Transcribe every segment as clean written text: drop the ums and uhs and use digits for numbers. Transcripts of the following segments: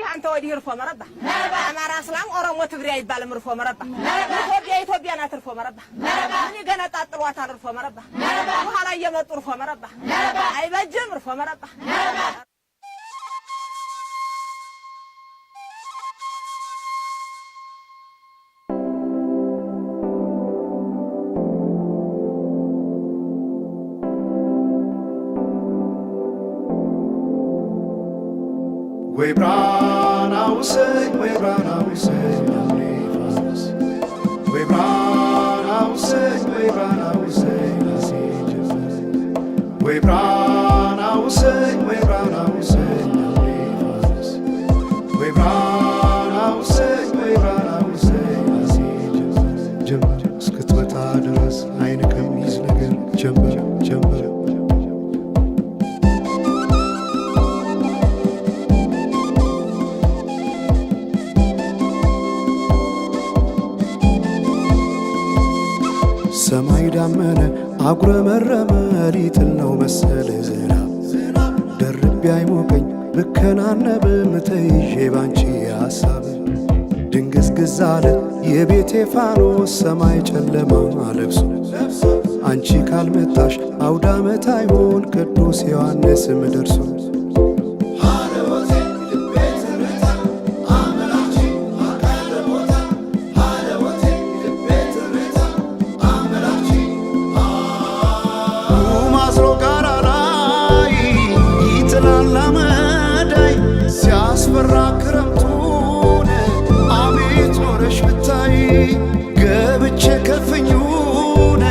አንተ ወዲህ እርፎ መረባ። አማራ፣ እስላም፣ ኦሮሞ፣ ትግሬ አይባልም። እርፎ መረባ። ኢትዮጵያ ኢትዮጵያ ናት። እርፎ መረባ። ምን ይገነጣጥሏታል? እርፎ መረባ። በኋላ እየመጡ እርፎ መረባ አይበጅም። እርፎ መረባ። ወይ ብራና ውሰኝ፣ ወይ ብራና ውሰኝ ሐምሌ ፋኖስ፣ ወይ ብራና ውሰኝ፣ ወይ ብራና ውሰኝ ነሐሴ ጀንበር፣ ወይ ብራና ውሰኝ፣ ወይ ብራና ውሰኝ ሐምሌ ፋኖስ፣ ወይ ብራና ውሰኝ፣ ወይ ብራና ውሰኝ ነሐሴ ጀንበር። ጀንበር እስክትመጣ ድረስ አይን ከሚይዝ ነገር ጀንበር ጀንበር። ሰማይ ዳመነ አጉረመረመ ሊጥል ነው መሰል ዝናብ። ደርቤ አይሞቀኝ ብከናነብም ተይዤ ባንቺ ሐሳብ። ድንግዝግዝ አለ የቤቴ ፋኖስ ሰማይ ጨለማ ለብሶ። አንቺ ካልመጣሽ አውዳመት አይሆን ቅዱስ ዮሐንስም ደርሶ። ማዝሮ ጋራ ላይ ይጥላል አመዳይ ሲያስፈራ ክረምቱን አቤት ኖረሽ ብታይ። ገብቼ ከፍኙን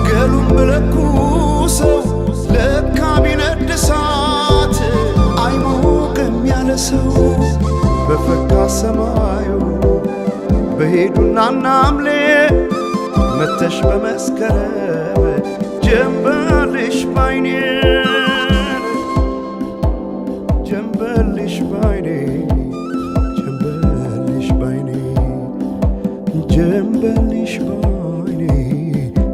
ገሉን ብለኩሰው ለካ ቢነድ እሳት አይሞቅም ያለ ሰው። በፈካ ሰማዩ በሄዱና ናምሌ መተሽ በመስከረም ጀንበልሽ ባይኔ፣ ጀንበልሽ ባይኔ፣ ጀንበልሽ ባይኔ፣ ጀንበልሽ ባይኔ፣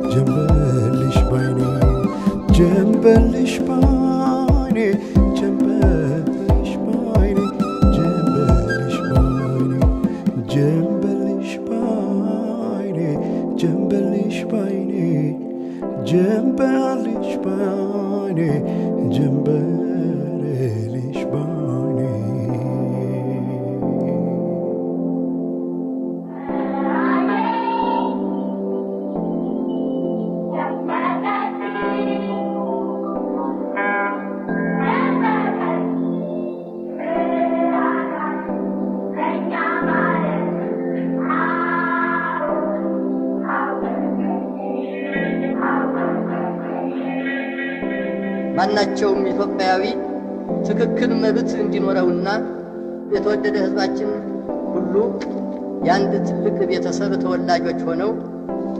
ጀንበልሽ ባይኔ፣ ጀንበልሽ ባይኔ፣ ጀንበልሽ ባይኔ፣ ጀንበልሽ ባይኔ፣ ጀንበልሽ ባይኔ፣ ጀንበልሽ ባይኔ፣ ጀንበልሽ ባይኔ፣ ጀንበልሽ ባይኔ። ማናቸውም ኢትዮጵያዊ ትክክል መብት እንዲኖረውና የተወደደ ሕዝባችን ሁሉ የአንድ ትልቅ ቤተሰብ ተወላጆች ሆነው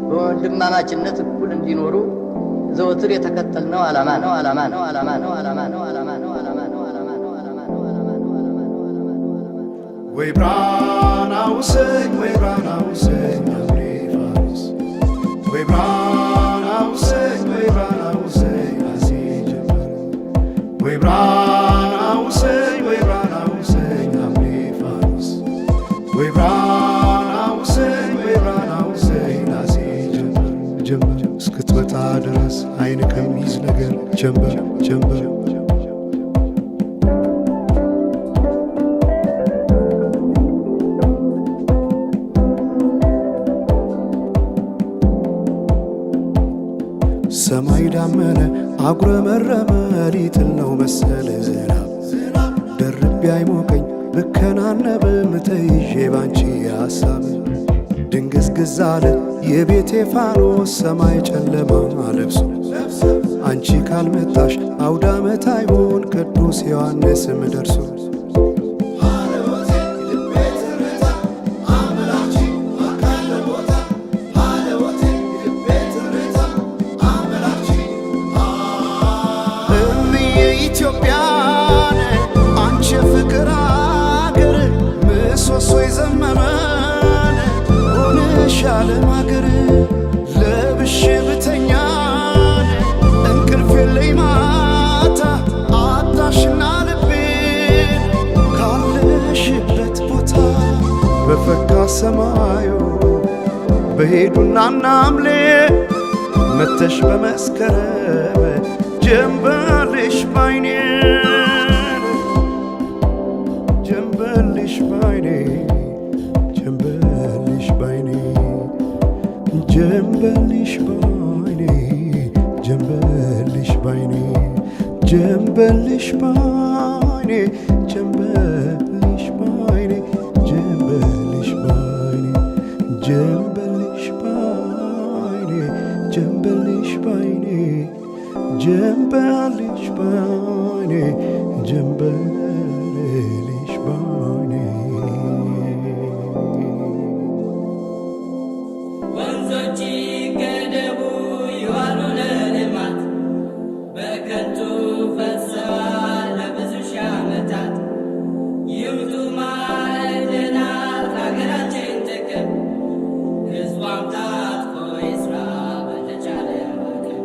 በወንድማማችነት እኩል እንዲኖሩ ዘወትር የተከተልነው ዓላማ ነው፣ ዓላማ ነው፣ ዓላማ ነው፣ ዓላማ ነው፣ ዓላማ ነው፣ ዓላማ ነው፣ ዓላማ ነው፣ ዓላማ ነው፣ ዓላማ ነው፣ ዓላማ ነው፣ ዓላማ ነው፣ ዓላማ ነው። ወይ ብራና ውሰኝ፣ ወይ ብራና ውሰኝ ሐምሌ ፋኖስ፣ ወይ ብራና ውሰኝ፣ ወይ ብራና ውሰኝ ነሐሴ ጀንበር፣ ወይ ብራና ውሰኝ፣ ወይ ብራና ውሰኝ ሐምሌ ፋኖስ፣ ወይ ብራና ውሰኝ፣ ወይ ብራና ውሰኝ ነሐሴ ጀንበር። ጀንበር እስክትመጣ ድረስ አይን ከሚይዝ ነገር ጀንበር ጀንበር። ሰማይ ዳመነ አጉረመረመ ሊጥል ነው መሰል ዝናብ። ደርቤ አይሞቀኝ ብከናነብም ተይዤ ባንቺ ሐሳብ። ድንግዝግዝ አለ የቤቴ ፋኖስ ሰማይ ጨለማ ለብሶ። አንቺ ካልመጣሽ አውዳመት አይሆን ቅዱስ ዮሐንስም ደርሶ። እምዬ ኢትዮጵያን አንቺ የፍቅር አገር ምሰሶ የዘመመን ሆነሽ ዓለም አገር። ለብሼ ብተኛን እንቅልፍ የለኝ ማታ አጣሽና ልቤን ካለሽበት ሰማዩ በሄዱና ናምሌ መተሽ በመስከረም ጀንበልሽ ባይኔ ጀንበልሽ ባይኔ ጀንበልሽ ባይኔ ጀንበልሽ ባይኔ ጀንበልሽ ባይኔ ጀንበልሽ ባይኔ ጀንበልሽ ባይኔ ጀንበልሽ ባይኔ ጀንበልሽ ባይኔ ጀንበልሽ ባይኔ ጀንበልሽ ባይኔ ጀንበልሽ ባይኔ። ወንዞች ይገደቡ ይዋሉ ለልማት፣ በከንቱ ፈሰዋል ለብዙ ሺህ ዓመታት። ይውጡ ማዕድናት ለሀገራችን ጥቅም፣ ሕዝቧም ታጥቆ ይስራ በተቻለ አቅም።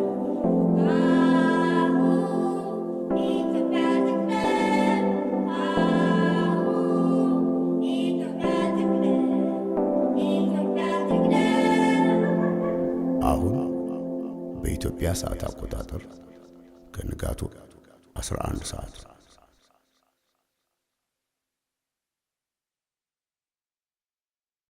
ኢትዮጵያ ትቅደም፣ ኢትዮጵያ ትቅደም፣ ኢትዮጵያ ትቅደም። አሁን በኢትዮጵያ ሰዓት አቆጣጠር ከንጋቱ 11 ሰዓት።